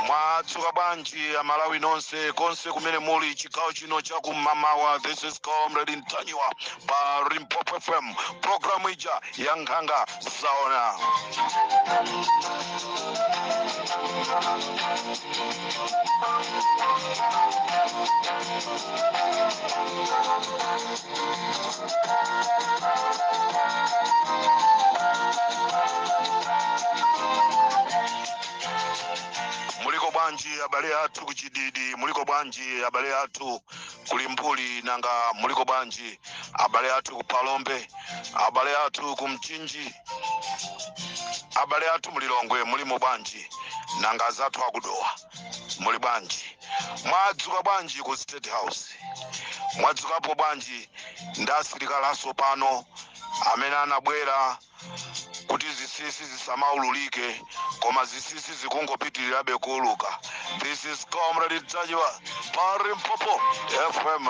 Mwadzuka bwanji Amalawi nonse konse kumene muli chigawo chino chakum'mamawa? This is Comrade Ntanyiwa pa Limpopo FM, programu ija ya Nkhanga Zaona. Muliko bwanji abale athu kuChididi? Muliko bwanji abale athu kuLimbuli? Nanga muliko bwanji abale athu kuPalombe, abale athu kuMchinji, abale athu muLilongwe? Mulimo bwanji? Nanga azathu akuDowa muli bwanji? Mwadzuka bwanji ku State House? Mwadzukapo bwanji ndi asilikali atsopano amene anabwera kuti zinsinsi zisamaululike, koma zinsinsi zikungopitirirabe kuuluka? This is Comrade Ntanyiwa pa Limpopo FM.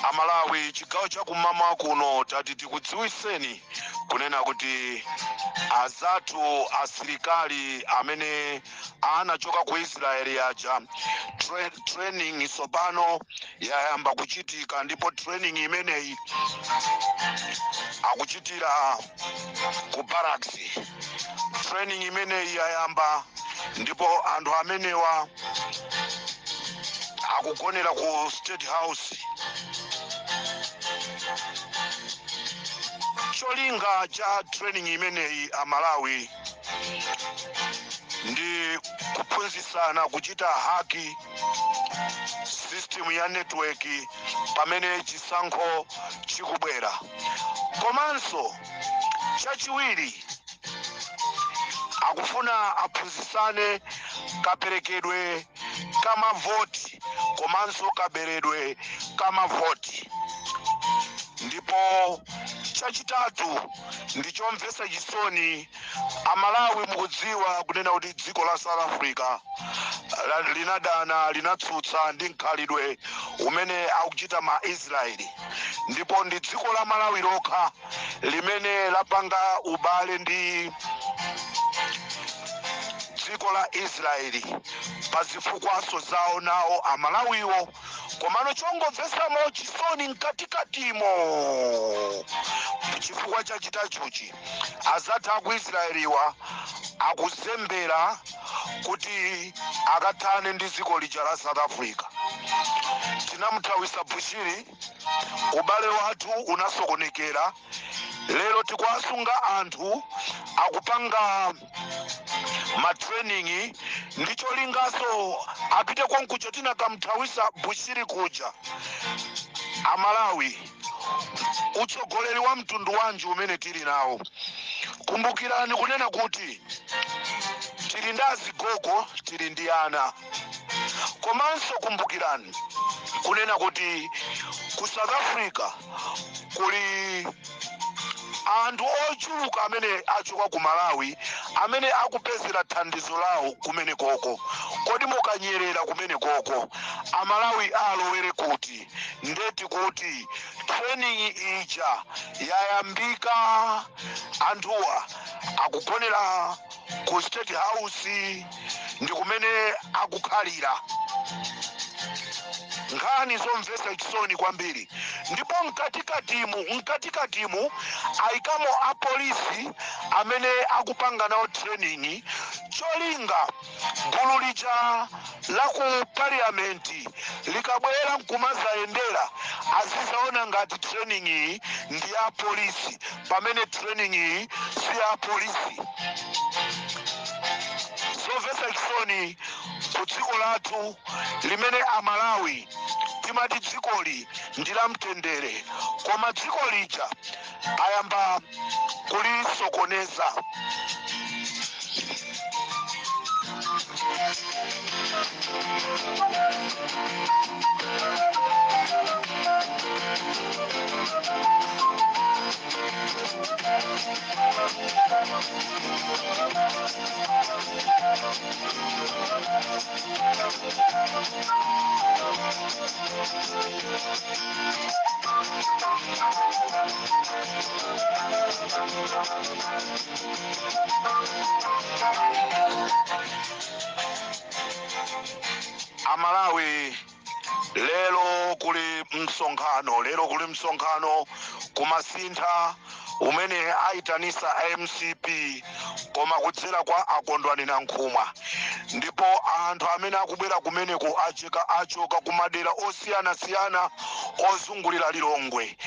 Amalawi, chigawo chakummawa kuno tati tikudziwiseni kunena kuti azathu asilikali amene anachoka ku Israeli aja, training tsopano yayamba kuchitika, ndipo training imeneyi akuchitira ku barracks. Training imeneyi yayamba ndipo anthu amenewa akugonera ku State House. Cholinga cha training imeneyi, Amalawi, ndi kuphunzitsana kuchita hack system ya network pamene chisankho chikubwera. Komanso chachiwiri, akufuna aphunzitsane kaperekedwe kamavoti komanso kaberedwe kamavoti. Ndipo chachitatu ndichomvetsa chisoni, Amalawi, mukudziwa kunena kuti dziko la South Africa linadana, linatsutsa ndi mkhalidwe umene akuchita ma Israeli, ndipo ndi dziko la Malawi lokha limene lapanga ubale ndi dziko la Israeli pa zifukwaso zawo nawo Amalawiwo. Komano chongomvetsamo chisoni mkatikatimo, chifukwa chachitatuchi, azathu aku Israeliwa akuzembera kuti akathane ndi dziko lija la South Africa. Tinamuthawisa Bushiri, ubale wathu unasokonekera. Lero tikuwasunga anthu akupanga matraining ndi cholingaso apite konkuja tinakamthawisa Bushiri kuja. Amalawi, utsogoleri wa mtundu wanji umene tili nawo? Kumbukirani kunena kuti tili ndi azigogo, tili ndi ana. Komanso kumbukirani kunena kuti ku South Africa kuli Anthu ochuluka amene achoka ku Malawi amene akupezera thandizo lawo kumene koko, kodi mukanyerera kumene koko Amalawi alowere kuti? Ndeti kuti training ija yayambika, anthuwa akugonera ku State House ndi kumene akukhalira. Nkhani zomvetsa chisoni kwambiri. Ndipo mkatikatimu ayikamo apolisi amene akupanga nawo training, cholinga gulu lija la ku Parliament likabwera nkumazayendera azizaona ngati training iyi ndi ya polisi, pamene training iyi si ya polisi. Zomvetsa chisoni ku dziko lathu limene Amalawi timati dzikoli ndi la mtendere, koma dziko lija ayamba kulisokoneza. Amalawi, lero kuli msonkhano, lero kuli msonkhano kumasintha umene ayitanisa MCP koma kudzera kwa Akondwani Nankhumwa. Ndipo anthu amene akubwera kumeneko achoka kumadera osiyanasiyana ozungulira Lilongwe,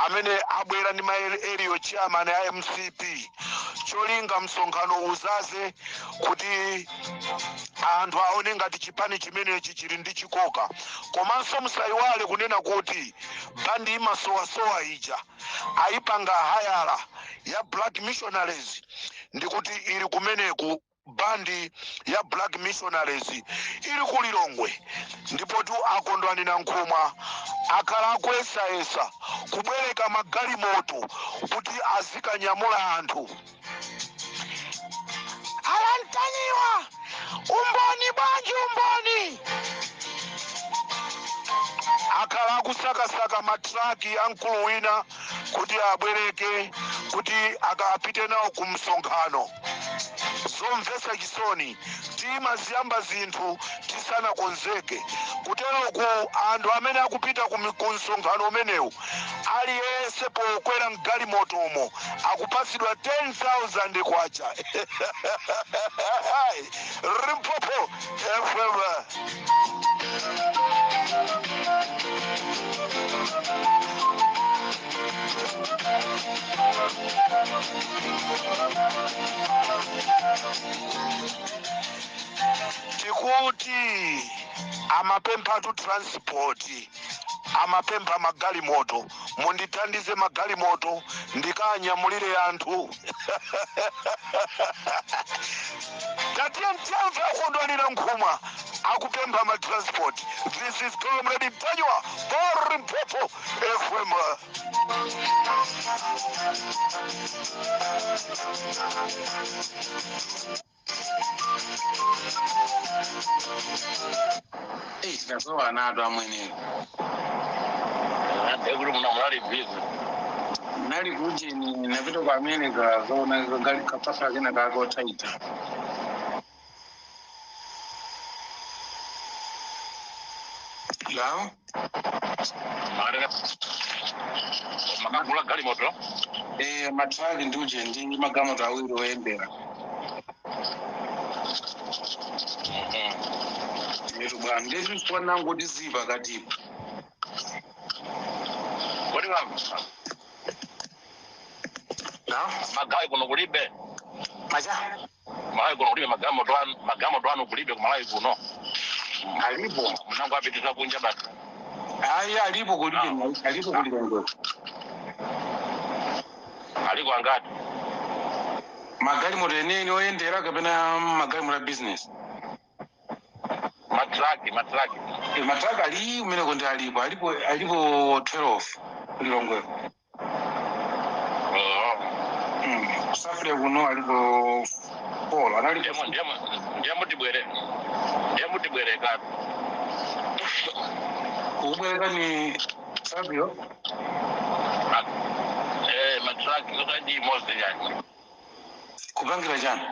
amene abwera ndi ma area chairman a MCP, cholinga msonkhano uzaze kuti anthu aone ngati chipani chimenechi chili ndi chikoka. Komanso musayiwale kunena kuti bandi imasowasowa ija ayipanga hayala ya Black Missionaries, ndikuti ili kumeneku. Bandi ya Black Missionaries ili ku Lilongwe. Ndipo tu Akondwani Nankhumwa akhala akuyesayesa kubwereka magalimoto kuti azikanyamula anthu. Alantanyiwa umboni bwanji? Umboni akhala akusakasaka matraki a mkulu wina kuti abwereke kuti akapite nawo ku msonkhano. Zomvetsa chisoni, timaziyamba zinthu tisanakonzeke. Kuteroku anthu amene akupita ku msonkhano umenewu, aliyense pokwera mgalimotomo akupatsidwa 10,000 kwacha. Limpopo FM. Tikuti amapemphatu transport, amapempha magalimoto, mundithandize magalimoto ndikanyamulire anthu. Tatiye mtamve Akondwani Nankhumwa akupempha ma transport. This is Comrade Mtanyiwa pa Limpopo FM. Eh, tikasowa anatu amwene. Ndekuti muna munali busy. Nali kuti ni napita ku America zoona gali kapasa kena kakotaita. Lao? Makareka makagula galimoto? Eh, matraki ndiuje ndi magalimoto awiri oyendera. Etu bwana, ndeti nangu zipa katipo. Kodi Na? Magayi kuno kulibe? Macha? Malawi kuno kulibe magalimoto anu? Magalimoto anu kulibe kumalawi kuno? Alipo. Munango apitisa kunja basi? Ayi, alipo kulibe, alipo kulibe. Aliko angati? Magalimoto eneni oyendera kapena magalimoto a business? Matraki, matraki. Eh, matraki ali kumeneko ndi alipo 12 kulilongweko. Kusafire kuno aliko 4 analipo. Ndiye mutibwereka. Kubwereka ni Fabio. Matraki osati imodzi yani. Kupangira chani?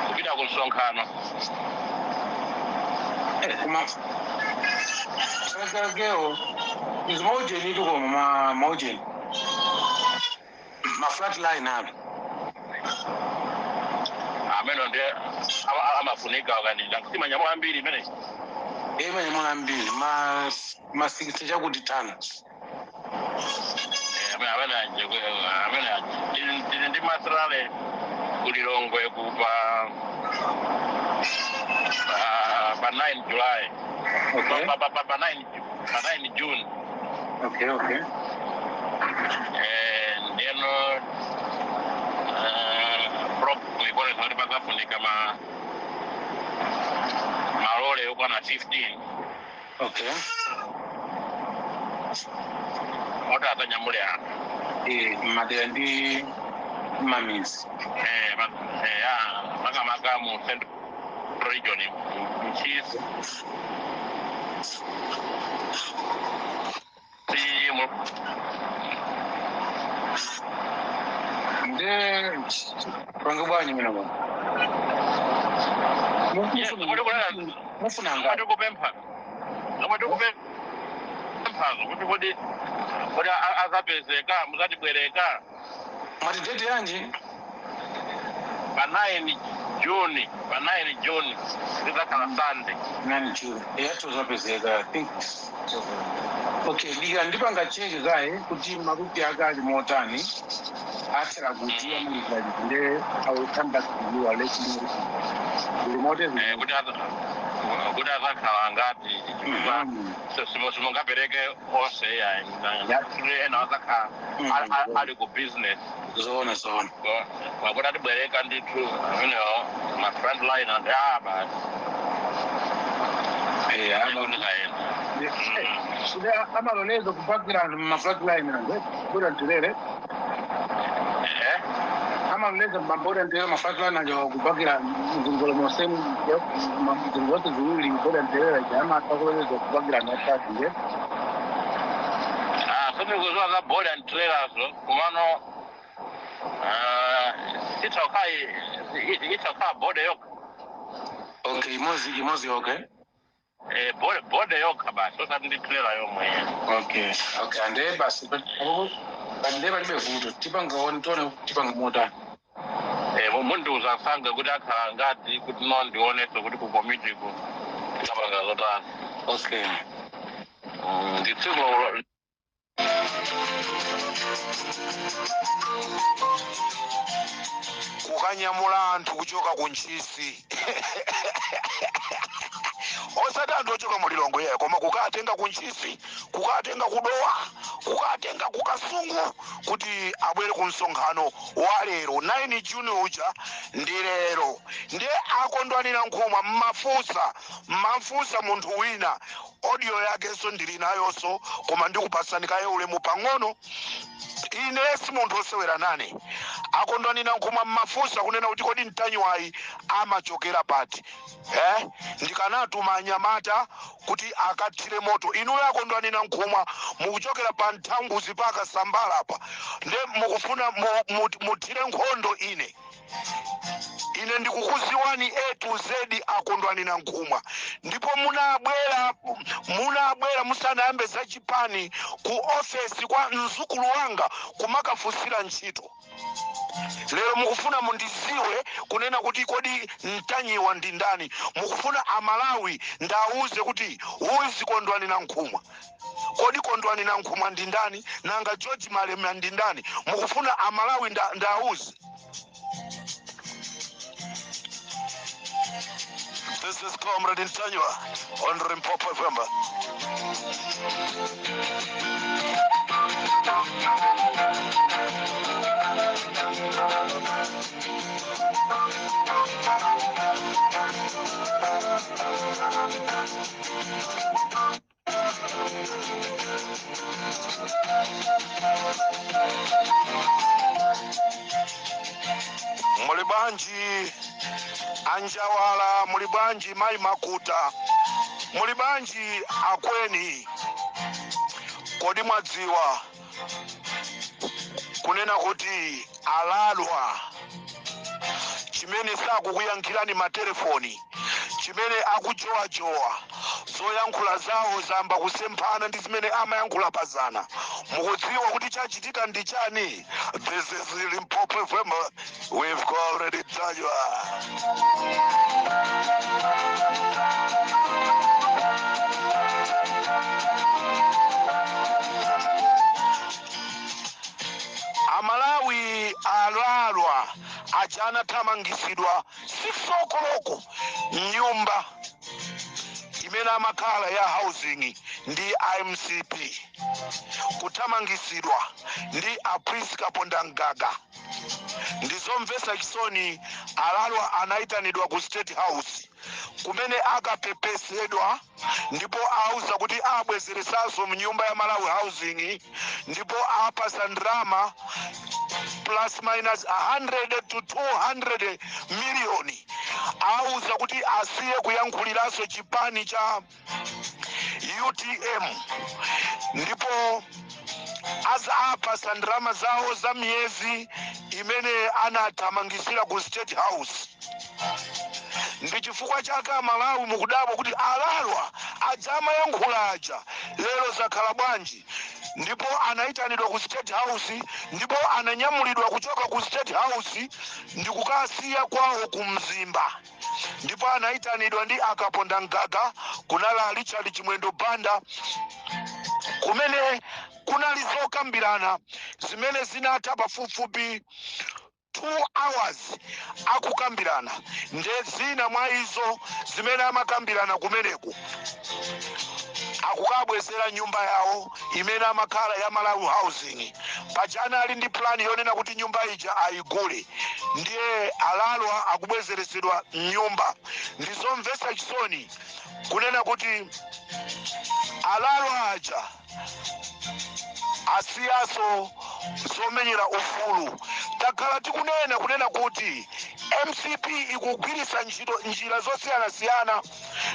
Kupita ku msonkhano. Kuma sakageo izi maujeni itu koma ma maujeni ma flat line api. Amene ndiye amafunika wakandida simanyamula ambiri imene. Imanyamula ambiri ma ma 60 chakuti tons. Amene aje amene aje tili ndi masirale kulilongwe kupa pa 9 July. Okay. Pa 9 June. Okay, okay. Ndiyeno program ikuonesa kuti pakafunika ma malole okwana 15. Okay. Oti adzanyamule anthu. Madera ndi mamizi. Makamaka mu Central Region, Mchisi, Nde pange bwanyi mene bwana. Yes, Mufuna ngati. Zomwe tikupemphazo kuti kodi azapezeka muzatibwereka. Mwati date yanji? Pa 9 June, pa 9 June lidzakhala Sunday. 9 June. Yatozapezeka, I think. Okay, dika ndipanga check kaye kuti makuti ake ali motani athera kuti amalizali nde I will come back to you. I'll let you know. Ndili mote. Kuti azakhala ngati chifukwa simungapereke onse yayi, ena azakhala ali ku business. Zoona, zoona. Kwakuti atibwereka ndithu amenewo ma front line and basi. Ndikuti. Kuda amaloleza kupakira anthu ma flat line ande boda nterere. Amaloleza maboda nterere ma flat line aja kupakira mzungolo mosemu mzungolo zote ziwiri boda nterere aja amakuloleza kupakira anthu atatu nde. Sindikuziwa za boda and trailers, kumano itokha boda yokha. Okay, imozi imozi, okay. Boda yokha basi, osati ndi trailer yomwe. Okay, ande basi ande palibe vuto, tipanga tione tipanga motani. Mundiuza msanga kuti akhala ngati kuti no ndionese kuti ku komiti ku tikapanga zotani. Okay. Ndi tsiku Kukanyamula anthu kuchoka ku Ntchisi, osati anthu ochoka mulilongwe yeye, koma kukatenga ku Ntchisi, kukatenga kudowa, kukatenga kukasungu kuti abwere ku msonkhano wa lero 9 June uja ndi lero. Ndiye akondwani Nankhumwa mmafusa mmafusa munthu wina, audio yakenso ndili nayonso, koma ndikupasani kaye ulemu pang'ono. Ine si munthu osewera nane. Akondwani Nankhumwa mmafusa kunena kuti kodi Mtanyiwayi amachokera pati? Ndikanatuma anyamata kuti akathire moto inuyo. Akondwani Nankhumwa, mukuchokera pa Nthanguzi paka Sambala apa, nde mukufuna muthire nkhondo ine. Ine ndikukuziwani A to Z, akondwani Nankhumwa, ndipo munabwera munabwera musanayambe zachipani ku ofesi kwa mzukulu wanga kumakafusira ntchito. Lero mukufuna mundiziwe kunena kuti kodi Mtanyiwa ndi ndani? Mukufuna Amalawi ndauze kuti uyu Kondwani Nankhumwa? Kodi Kondwani Nankhumwa ndi ndani? Nanga George Malema ndi ndani? Mukufuna Amalawi ndauze? This is Comrade Ntanyiwa on Limpopo FM. Muli bwanji Anjawala? Muli bwanji Mayi Makuta? Muli bwanji Akweni? Kodi mwadziwa kunena kuti alalwa chimene sakukuyankhirani matelefoni, chimene akujowajowa, zoyankhula zawo zamba kusemphana ndi zimene amayankhula pazana? Mukudziwa kuti chachitika ndi chani? This is Limpopo FM with Comrade Tajwa. Amalawi, alalwa aja anathamangisidwa 6 o'clock nyumba imene amakhala ya housing ndi IMCP, kuthamangisidwa ndi a Prince Kapondamgaga, ndizomvetsa chisoni. Alalwa anayitanidwa ku State House kumene akapepesedwa, ndipo auza kuti abwezeresanso mnyumba ya Malawi Housing, ndipo apasa ndrama plus minus 100 to 200 miliyoni. Auza kuti asiye kuyankhuliranso chipani cha UTM, ndipo azapasa ndrama zawo za miyezi imene anathamangisira ku State House. Ndi chifukwa chake Amalawi mukudabwa kuti alalwa aja amayankhula aja lero zakhala bwanji. Ndipo anayitanidwa ku State House, ndipo ananyamulidwa kuchoka ku State House ndi kukasiya kwawo ku Mzimba. Ndipo anayitanidwa ndi Akapondamgaga, kunali Richard Chimwendo Banda, kumene kunali zokambirana zimene zinatha pafupifupi 2 hours akukambirana. Nde zina mwa izo zimene amakambirana kumeneku, akukabwezera nyumba yawo imene amakhala ya Malawi Housing. Pajana ali ndi plan yonena kuti nyumba ija ayigule, ndiye alalwa akubwezeresedwa nyumba. Ndizomvetsa chisoni kunena kuti alalwa aja asiyaso zomenyera ufulu. Takhala tikunena kunena kuti MCP ikugwiritsa ntchito njira zosiyanasiyana,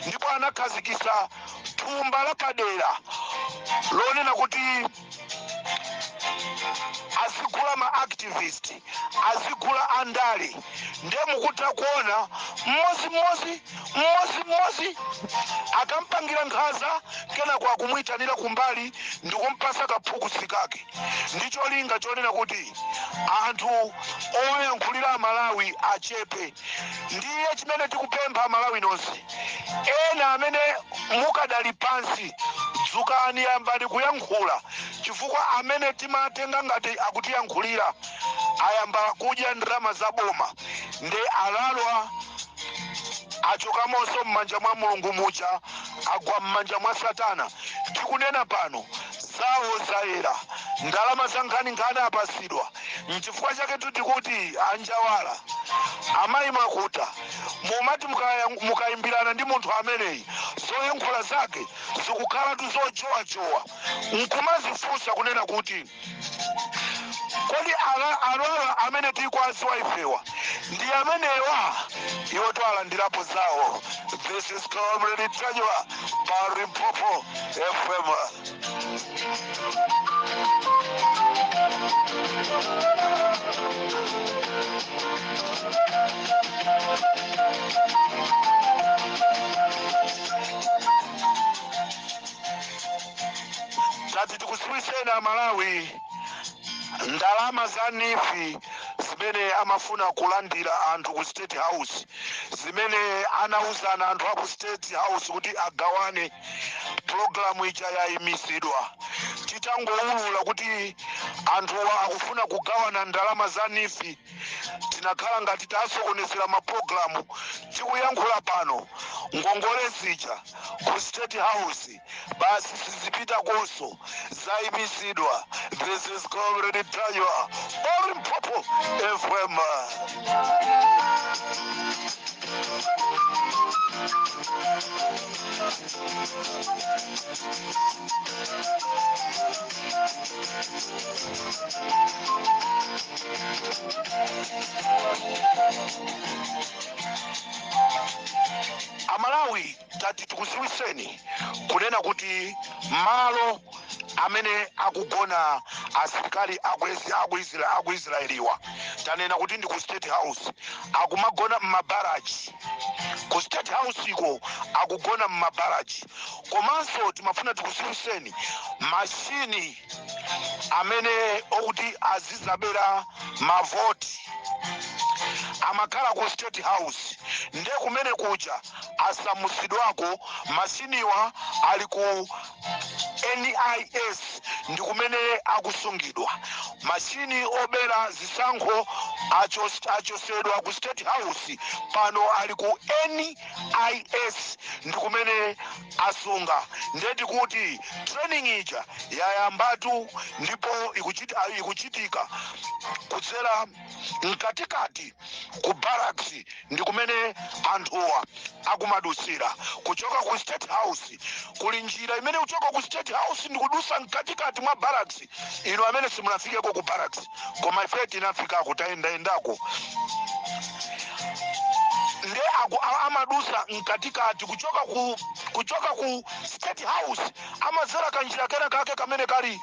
ndipo anakhazikitsa thumba lapadera lonena kuti azigula ma activist, azigula andale. Ndiye mukutha kuona mmodzi mmodzi mmodzi akampangira nkhanza, kenako akumwitanira kumbali ndikumpasa kaphukusi kake, ndi cholinga chonena kuti anthu oyankhulira Amalawi achepe. Ndiye chimene tikupempha Amalawi nonse ena amene mukadali pansi, dzukani, yambani kuyankhula, chifukwa amene timatenga ngati akutiyankhulira ayamba kudya ndalama za boma. Ndi alalwa achokamonso m'manja mwa Mulungu muja, agwa m'manja mwa Satana. Tikunena pano zawo zayera, ndalama za nkhaninkhani apasidwa. Nchifukwa chake tikuti Anjawala, Amayi Makuta, mumati mukayimbirana ndi munthu ameneyi, zoyankhula zake zikukhala tuzojowajowa, nkumazifunsa kunena kuti kodi alwala amene tikwaziwa ifewa ndi amenewa? Iwo twalandirapo zawo. This is Comrade Tajwa pa Limpopo FM. Tati tikudziwitseni Amalawi, ndalama za NEEF zimene amafuna kulandira anthu ku State House, zimene anauzana anthu aku State House kuti agawane, pulogalamu ija yayimisidwa. Titangoulula kuti anthuwa akufuna kugawana ndalama za NEEF, tinakhala ngati tasokonezera mapulogalamu. Tikuyankhula pano, ngongole zija ku State House basi sizipita konso, zayimisidwa. This is Comrade Tajwa, Limpopo FM. Tikuziwiseni kunena kuti malo amene akugona asilikali aku Israeliwa, tanena kuti ndi ku State House, akumagona m'mabaraji. Ku State House iko akugona m'mabaraji. Komanso timafuna tikuziwiseni mashini amene okuti azizabera mavoti amakhala ku State House, nde kumene kuja asamusidwako. Mashiniwa ali ku NIS, ndi kumene akusungidwa. Mashini obera zisankho achosedwa ku State House, pano ali ku NIS, ndi kumene asunga. Ndeti kuti training ija yayambatu ndipo ikuchitika kudzera mkatikati ku barracks, ndi kumene anthuwa akumadusira kuchoka ku State House. Kuli njira imene kuchoka ku State House ndikudusa mkatikati mwa barracks. Inu amene simunafikeko ku barracks, koma ife tinafikako, tayendayendako, nde amadusa mkatikati kuchoka ku State House, amazera kanjira kena kake kamene kali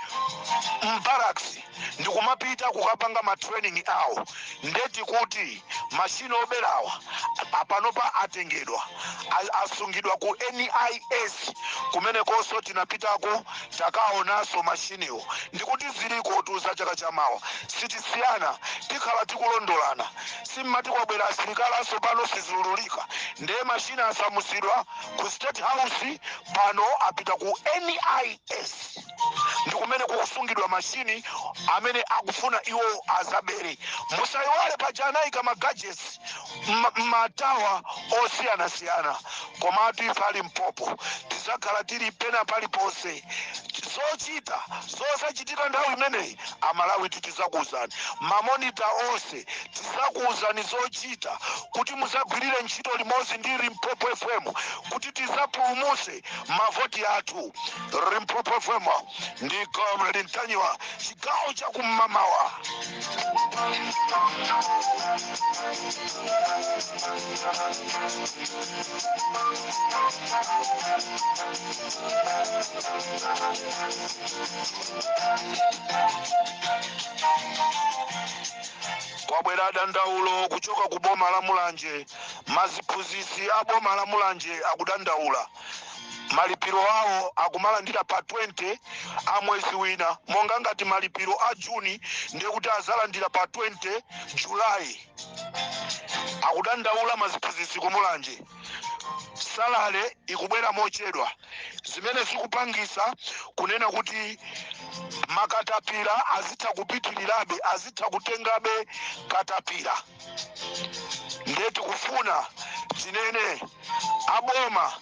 m'barracks ndikumapita kukapanga ma training awo. Ndeti kuti mashini oberawa panopa atengedwa, asungidwa ku NIS. Kumenekonso tinapitako, takaonanso mashiniwo, ndikuti ziliko tuza. Chaka chamawa sitisiyana, tikhala tikulondolana. Simmati kwabwera asilikali aso pano, sizululika. Ndiye mashini asamusidwa ku State House, pano apita ku NIS, ndi kumene kukusungidwa mashini amene akufuna iwo azabere. Musayiwale paja anayika ma gadgets m'matawa osiyanasiyana. Komatu ife a Limpopo tizakhala tili pena paliponse. Zochita zosachitika nthawi imeneyi, Amalawi, titizakuwuzani. Ma monitor onse, tizakuwuzani zochita kuti muzagwirire ntchito limodzi ndi Limpopo FM kuti tizapulumuse mavoti athu. Limpopo FM ndi Comrade Ntanyiwa, chigawo chakum'mamawa. Kwabwera dandaulo kuchoka ku boma la Mulanje. Maziphunzitsi a boma la Mulanje akudandaula, malipiro awo akumalandira pa 20 a mwezi wina, monga ngati malipiro a Juni ndiye kuti azalandira pa 20 Julayi. Akudandaula maziphunzitsi ku Mulanje, salary ikubwera mochedwa, zimene zikupangisa kunena kuti makatapira azitha kupitirirabe, azitha kutengabe katapira. Ndiye tikufuna tinene aboma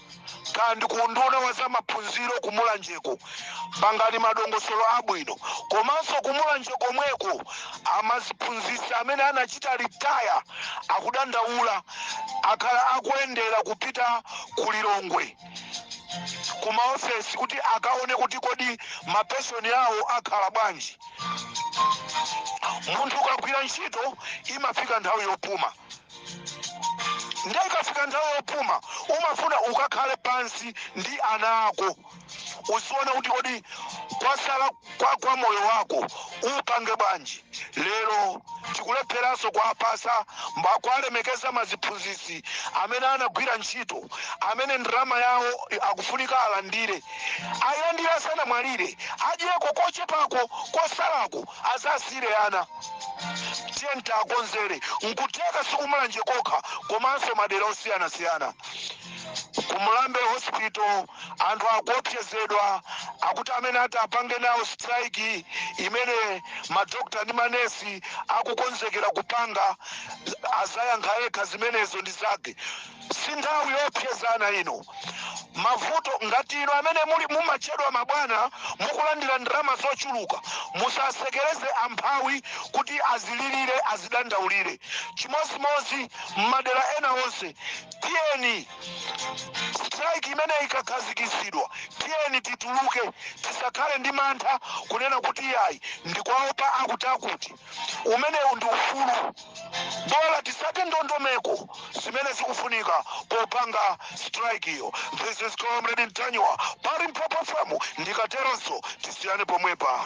kandi ku nduna wa zamaphunziro kumulanjeko, pangani madongosolo abwino. Komanso kumulanje komweko amaziphunzitsi amene anachita retire akudandaula, akhala akuyendera kupita ku Lilongwe kumaofesi kuti akaone kuti kodi mapenshoni awo akhala bwanji. Munthu ukagwira ntchito, imafika nthawi yopuma. Ndiye ikafika nthawi yopuma, umafuna ukakhale pansi ndi ana ako, uzione kuti kodi kwasala kwa moyo wako upange bwanji. Lero tikulepheranso kuapasa, kualemekeza maziphunzitsi amene anagwira ntchito, amene ndalama yawo akufunika alandire, ayilandire asanamwalire, adyeko kochepako kosalako, azasire ana. Tiye tiakonzere. Nkutheka sikumulanje kokha, komanso madera osiyanasiyana. Kumulambe Hospital anthu akuopsezedwa, akuti amene ati apange nawo strike imene madokta ndi manesi akukonzekera kupanga azayankha yekha, zimenezo ndi zake. Si nthawi yoopsezana ino. Mavuto ngati ino, amene muli mumachedwa mabwana, mukulandira ndalama zochuluka, musasekereze amphawi kuti azilirire, azidandaulire. Chimozimozi m'madera ena onse, tiyeni strike imene ikakhazikitsidwa, tiyeni tituluke, tisakhale ndi mantha kunena kuti yayi, ndikwaopa akuti akuti. Umenewu ndi ufulu, bola tisate ndondomeko zimene zikufunika popanga strike iyo. This is This is Comrade Ntanyiwa pa Limpopo FM. Ndikateronso tisiyane pomwepa.